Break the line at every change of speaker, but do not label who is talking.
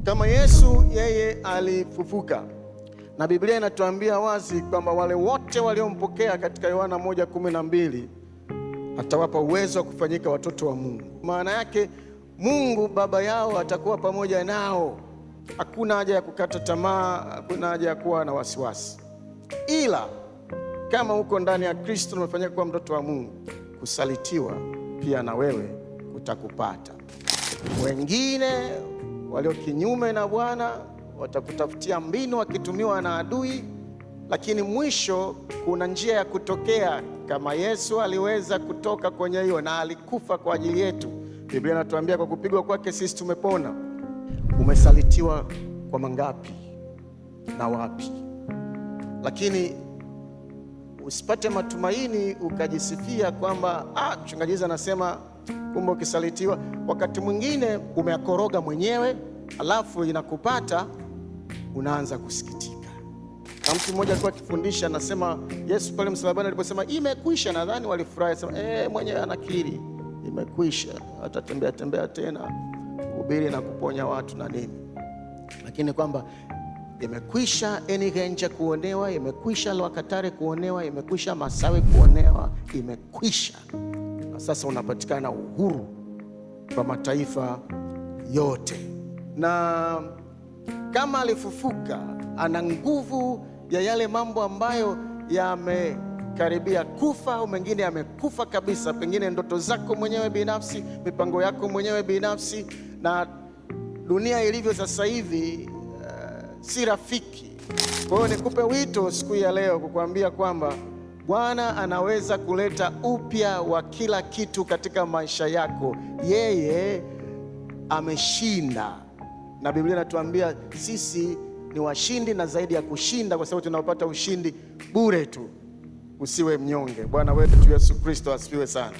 Kama Yesu yeye alifufuka, na Biblia inatuambia wazi kwamba wale wote waliompokea katika Yohana 1:12 atawapa uwezo wa kufanyika watoto wa Mungu. Maana yake Mungu Baba yao atakuwa pamoja nao. Hakuna haja ya kukata tamaa, hakuna haja ya kuwa na wasiwasi, ila kama uko ndani ya Kristo na umefanyika kuwa mtoto wa Mungu, kusalitiwa pia na wewe kutakupata. Wengine walio kinyume na Bwana watakutafutia mbinu wakitumiwa na adui, lakini mwisho kuna njia ya kutokea, kama Yesu aliweza kutoka kwenye hiyo na alikufa kwa ajili yetu. Biblia inatuambia kwa kupigwa kwake sisi tumepona. Umesalitiwa kwa mangapi na wapi? Lakini usipate matumaini ukajisifia kwamba mchungaji anasema kumbe ukisalitiwa. Wakati mwingine umeakoroga mwenyewe, alafu inakupata unaanza kusikitika. Na mtu mmoja alikuwa akifundisha anasema, Yesu pale msalabani aliposema imekwisha, nadhani walifurahi, sema mwenyewe anakiri imekwisha, atatembea tembea tena kuhubiri na kuponya watu na nini, lakini kwamba imekwisha Enigenja kuonewa, imekwisha Lwakatare kuonewa, imekwisha Masawe kuonewa, imekwisha. Na sasa unapatikana uhuru kwa mataifa yote. Na kama alifufuka, ana nguvu ya yale mambo ambayo yamekaribia kufa au mengine yamekufa kabisa, pengine ndoto zako mwenyewe binafsi, mipango yako mwenyewe binafsi, na dunia ilivyo sasa hivi si rafiki. Kwa hiyo nikupe wito siku ya leo kukuambia kwamba Bwana anaweza kuleta upya wa kila kitu katika maisha yako. Yeye ameshinda, na Biblia inatuambia sisi ni washindi na zaidi ya kushinda, kwa sababu tunapata ushindi bure tu. Usiwe mnyonge. Bwana wetu Yesu Kristo asifiwe sana.